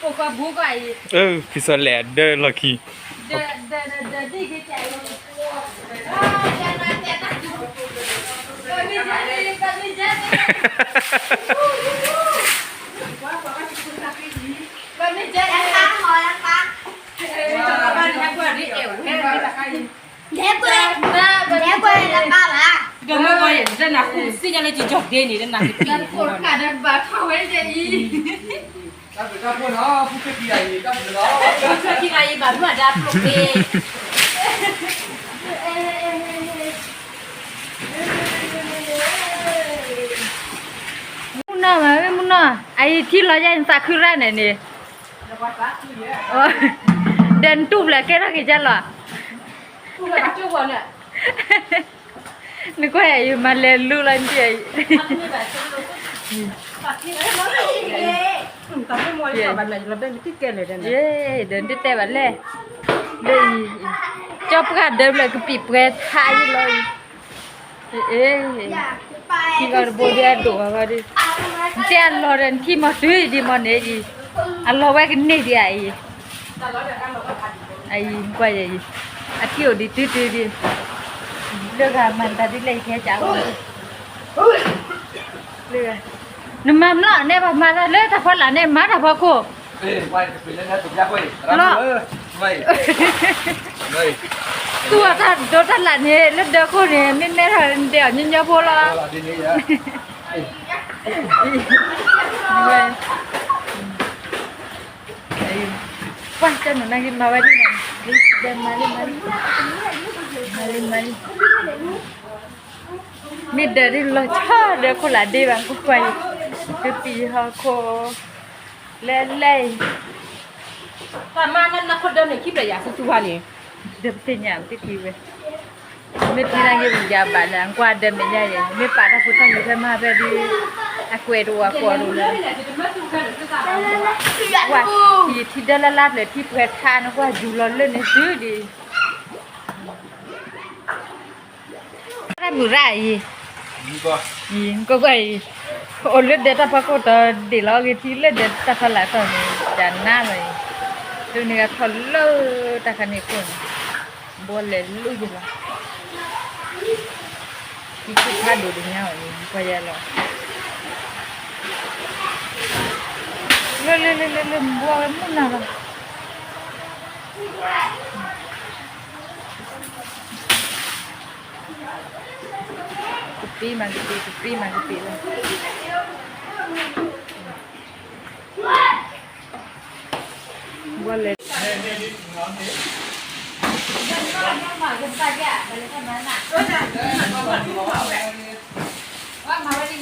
အိၣ်ကီၢ်ဘူးကီၢ်အံၤ, အၢ ဖုစီၤလဲၣ်အဒၢလီၢ်ခံ, လဲၤကွဲး, လဲၤကွဲးလၢပၢ်ဘၣ်, ဒီးမ့ၢ်ဝဲယဲၢ်နၢ်ဟူစံၣ်ညါလၢယကၠီဒ့န့ၣ် နၢ်ဟူပံၤန့ၣ် တၢ်ဖိနီၤ တၢ်ဖိနီၤ ဖုကကံဂၤအံၤ တၢ်ဖိနီၤ ဖုကကံဂၤအံၤ ဘၣ်မူအဒါပျိၢ်သ့ မုၢ်နီၢ်မး မုၢ်နီၢ် အအံၤထံလီၤယဲၢ်နသးခုရၣ်န့ၣ်န့ၣ်, ဒီးနတူၢ်ဖျဲးကဲထီၣ်က့ၤယဲၢ်လီၤ, နကွၢ်အံၤမၤလဲၤလူလီၤနဒံၣ်အံၤ, ယဲၢ် ဒီးနတတဲဘၣ်လဲၣ်, လၢအံၤ, ကၠီပှၢ်ဒၢဖျၢၣ်ကပံာ်ပှဲၤထါယံလီၤအံၤ, အ့ ထံဂီၤတဘိဒ်အဒိၣ်ဂီၤဂီၤဒ်, နတဲအလီၢ်ဒီးနထံၣ်မီၤတုၤဒံးမီၤန့ၣ်အံၤ, အလီၢ်ဝဲကန့ၢ်ဒံးအံၤ, အံၤကွၢ်ယဲအံၤ, အထံၣ်အိၣ်ဒံးတုၤတုၤဒံး, လၢဂၤမၤတၢ်ဒ်လဲၣ်ယကဟဲကၠးအိၣ်, လၢဂၤ, နမၤမလီၤန့ၣ် ပှၤမၤတၢ်လၢတၢ်ဖီလာ်န့ၣ် မၤတၢ်ဖီခိၣ် လီၤ, သူၣ်အီၤတၢ်ဒိတၢ်လၣ်န့ၣ် လၢဒၢခိၣ်န့ၣ် မ့မ့ၢ်ထီၣ်န့ၣ် ဒဲးအီၤညီညီဖိလီၤ, ပှၢ်ကၢ်နနာ်က့မၤဝဲဒ်န့ၣ်, ဒဲးမၤလံမၤလံ, မၤလံမၤလံ. မ့ၢ်ဒၢးဒ်လီၤဆီဒၢးခိၣ်လၢဒ့ဘၣ် ကွၢ်ကွၢ်အံၤ, ကပံာ်ဟီၣ်ခိၣ်, လဲၤလဲၤအံၤ, တၢ်မၤနခိၣ်ဒၢးန့ၣ် ခံဖျၢၣ်ယၤဆူဆူဝါန့ၣ်, ဒၢးပသ့ၣ်ညါပသ့ၣ်ထံၣ်ဝဲ, မ့ၢ်ထံၣ်နာ်က့ပယၤဘၣ်လၢ ကွၢ်ဒၢးမဲာ်ညါယဲၢ် မ့ၢ်ပာ်တၢ်ဖိတၢ်လံၤဖဲမၤဖဲဒ်, အကွဲးတအိၣ်အကွဲးတအိၣ်လၢ, ကွၢ်, ယထံၣ်ဒၢးလၢ်လၢ်ဖျၢၣ်ထံၣ်ပှဲၤထါနကွၢ်ယူၤလီၤလၢန့ၣ်သုဒ် တၢ်မုာ်ရၣ်အံၤ, ကွၢ်ကွၢ်အံၤ, အိၣ်လၢဒဲးတၢ်ဖီခိၣ်ဒီးဒ့ၣ်လီၤအဂ့ၢ်ထံးလၢဒဲးတၢ်ဖီလာ်တီၢ်န့ၣ်, တၢ်နါလီၤအံၤ, လၢန့ၣ်ဂၤထီၣ်လၢတၢ်ခါန့ၣ်ခိၣ်န့ၣ်, ဘီလဲၤလူယလီၤ, ထံခိၣ်ဖးဒိၣ်တညါအံၤ ကွၢ်ယဲလီၤ, လၢလၢလၢလၢလၢဘီဝဲမုၢ်နၤလီၤ. ကပံမၤကပံ, ကပံမၤကပံလီၤ. ဘီလဲၤ မၤဝဲဒ်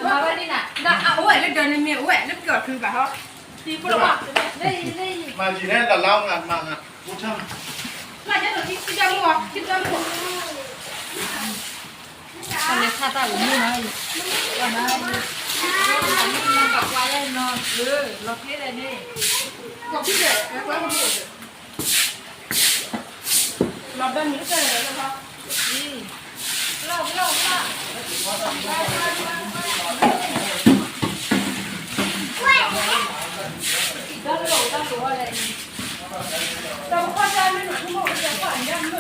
န့ၣ်, အအိၣ်ဝဲလၢဒၢးန့ၣ်မ့ၢ်အိၣ်ဝဲလၢပကီၢ်ခုဘၣ်ဟီ, မၤယံၤန့ၣ် လၢလၢမၤ, မၤယံၤန့ၣ် လၢလၢမၤ, လၢလၢမၤ, လၢလၢမၤ, လဲၤဆါတၢ်အိၣ်မူနီၤ, လီၤကျ့လဲၣ်န့ၣ်, လီၤဘၢမုၢ်လၢကလဲၣ်လီၤ, လီၤလီၤလီၤ,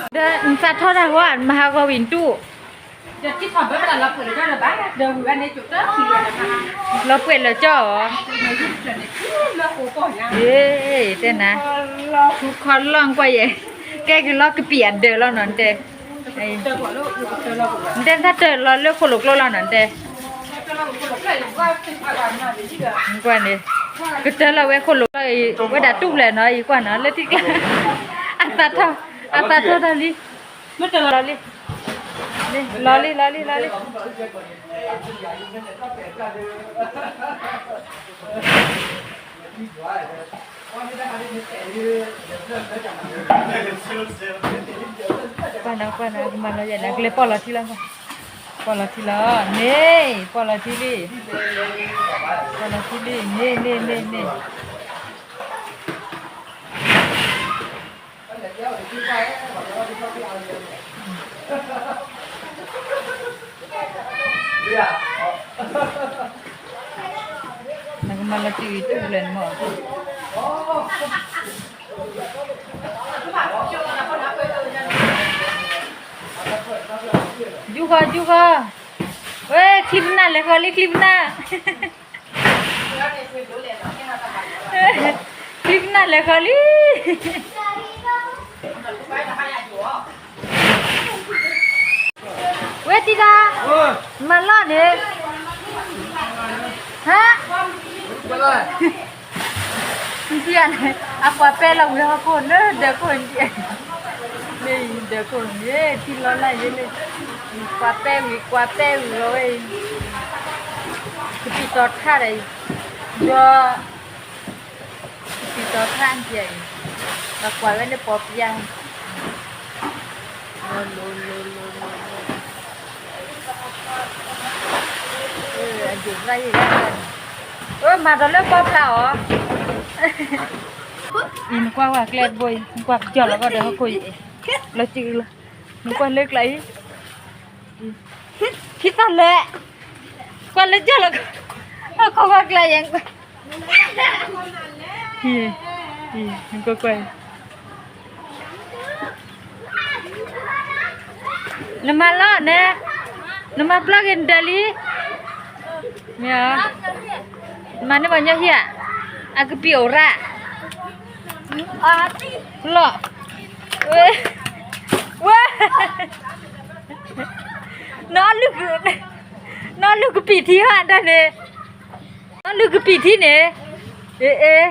ဒီးနသးထီၣ်တၢ်ဝဲ မၤဟးဂီၤဝံၤနတူၢ်, လီၤပှဲၤလၢကၠီၣ်, လီၤပှဲၤလၢကၠီၣ်, ယတဲနၤ, ဃူခီလီၢ်ကွၢ်ယဲၢ်, ကဲက့ၤလီၤကပံာ်အဒၢးလီၤနီၤတဲ, နတဲနတၢ်တၢၢ်လီၤလၢဃိၣ်လိာ်ကျိလီၤနီၤတဲ, ကွၢ်န့ၣ်, ကတၢၢ်လီၤဝဲဃိၣ်လိာ်ကျိအံၤ ဝဲဒၣ်တူၢ်ဖျဲးနီၤအံၤကွၢ်နီၤ လၢထံကျါ, အသးထီၣ်, အသးထီၣ်တၢ်လံ, လီၤလံ, လီၤလံ လီၤလံ လီၤလံ. ကွၢ်နၤ ကွၢ်နၤ ကမၤလီၤယဲၢ်နၤ ကလဲၤပီၣ်လီၤထံလီၤ, ပီၣ်လီၤထံလီၤ, မ့ၢ်, ပီၣ်လီၤထံလံ, ပီၣ်လီၤထံလံ, မ့ၢ် မ့ၢ် မ့ၢ် မ့ၢ်. နက မၤလီၤတံၢ်အံၤတူၢ်လဲၣ်န့ၣ်မး, ယူၢ်ဃီ ယူၢ်ဃီ, ဝဲ ချံပနၢ်လဲၤဃီလံ ချံပနၢ်, ချံပနၢ်လဲၤဃီလံ. ဝဲတံၢ်တၢ်, မၤလီၢ်န့ၣ်, ဟါ, အပှၤပဲလီၤဝံၤဟီၣ်ခိၣ်လၢဒၢးခိၣ်န့ၣ်, လၢဒၢးခိၣ်န့ၣ် ထံလီၤလၢ်ယဲလၢ, ပှၤပဲဝံၤ ပှၤပဲဝံၤလီၤဝဲအံၤ, ကပံာ်တီၤထၣ်ဒီးအံၤ, ဒီး ကပံာ်တီၤထၣ်အံၤ, ဒီးကွၢ်ဝဲလၢပီပယါ, အဒိးသၣ်ယဲၢ်, အမၤဒီးလၢပီဖျါအီၤ, အံၤနကွၢ်ဝဲကျဲတဘိအံၤ နကွၢ်ကစၢ်လီၤကီၢ်ဒီးဟီၣ်ခိၣ်အံၤ, လီၤစံလီၤ, နကွၢ်လၢကျါအံၤ ဟံးသၣ်လဲၣ်, ကွၢ်လၢကၠီၢ်လီၤ, ဟီၣ်ခိၣ်ကွၢ်ကျါယဲၢ်, ကွၢ်ကွၢ်, နမၤလီၤန့ၣ်, နမၤပျီက့ၤနဒၢးလံ, မ့ၢ်, နမၤန့ၢ်ပှၤညီဟံၣ်ဧါ, အကပံာ်အိၣ်ရၣ်, လီၤ, ဝဲ, ဝဲ နီၢ်လုၢ်, နီၢ်လုၢ်ကပံာ်ထံဟါဒၣ်န့ၣ်, နီၢ်လုၢ်ကပံာ်ထံန့ၣ်, အ့ အ့,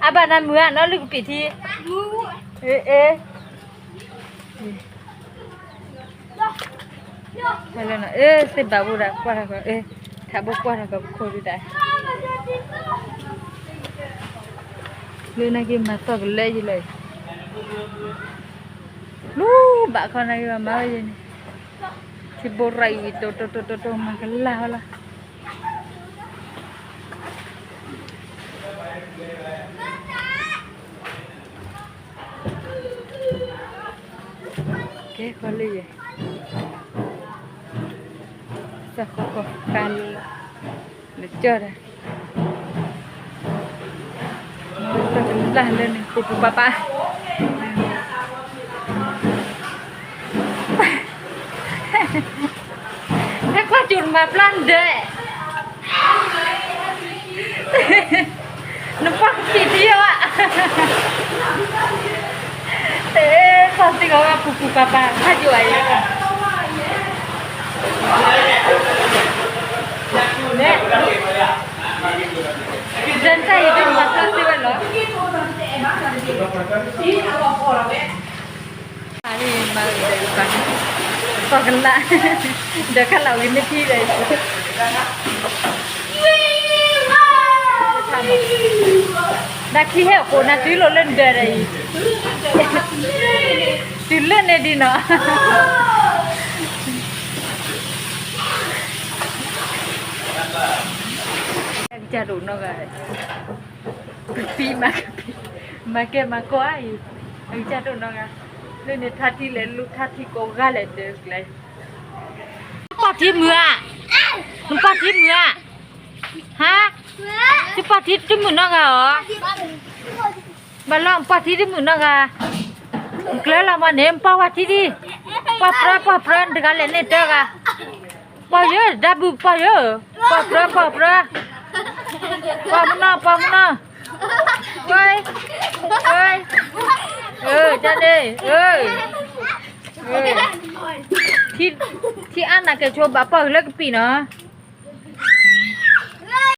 အဘၣ်နၤမုာ်ဧါ နီၢ်လုၢ်ကပံာ်ထံ, အ့ အ့, အ့ သ့ၣ်ဘၣ်ဘိဒၣ်ကွၢ်ထီၣ်ကီး, ထးဘိကွၢ်ထီၣ်ကီးပခိၣ်ဒုဒၣ်, လၢနာ်က့မၤသီၣ်ကလဲာ်ယလီၤ, လူၤဘၣ်ခီနာ်က့ဘၣ်မၤဝဲယဲၢ်န့ၣ်, ထံဘိရၤအံၤ တိတိတိတိတိ မၤကလၢ်ဟီလီၤ. ကဲဃီလၢယဲၢ်, သၣ်ဃီဃီဃါလၢ, လၢကၠီၢ်ဒီး မၤဝဲတၢ်ကလၢ်လၢန့ၣ် ပူၤပူၤပၤပၤ, ဟဲကွၢ်ကၠိနမၤပျီနဒၢး, နပှၢ်ကပံာ်ထံအီၤ, သီၣ်သံဂီၤဂီၤပူၤပူၤပၤပၤ ကွၢ်ကၠိအံၤ, ဒၢးတၢ်အံၤဒ်မၤပျီသ့ဝဲလီၤ. မၤဒီးပှၤ, သီၣ်ကလၢ်, ဒီးခါလၢအဂ့ၤမ့ၢ်ထံဒီး, ဒၣ်ခံဟဲအိၣ်ဃိးနၤတုၤလိာ်လၢနဒၢးဒီးအံၤ, တုၤလၢန့ၣ်ဒ်နီၤ, ကစၢ်ဒိၣ်နီၢ်ဂၤ, ကပံာ်မၤကပံာ်, မၤကဲမၤကီအံၤ, အကစၢ်ဒိၣ်နီၢ်ဂၤ, လၢန့ၣ်ထါထံလဲၣ် လူၤထါထံကိးဂၤလဲၣ်ဒၢးကျဲ ပှၢ်ထံမုာ်ဧါ, နပှၢ်ထံမုာ်ဧါ, ဟါ, သုပှၢ်ထံတမုာ်နီတဂၤဧါ, ဘၣ်လီၤ ပှၢ်ထံတမုာ်နီတဂၤ, ကျဲလီၤမးန့ၣ် ပှၢ်ဝဲထံဒံ, ပှၢ်ပြၢ ပှၢ်ပြၢ နတဂၤလဲၣ်န့ၣ်တဂၤ, ပှၢ်ယၢ ဒၣ်ဘု ပှၢ်ယၢ, ပှၢ်ပြၢ ပှၢ်ပြၢ, ပှၢ်မနီၢ် ပှၢ်မနီၢ်, ဝဲ, ဝဲ, အၢ တၢ်န့ၣ်, အၢ, ထံအါနၤကဲဆိဘၣ်ပှၢ်ဂ့ၤလၢကပံာ်နီၤ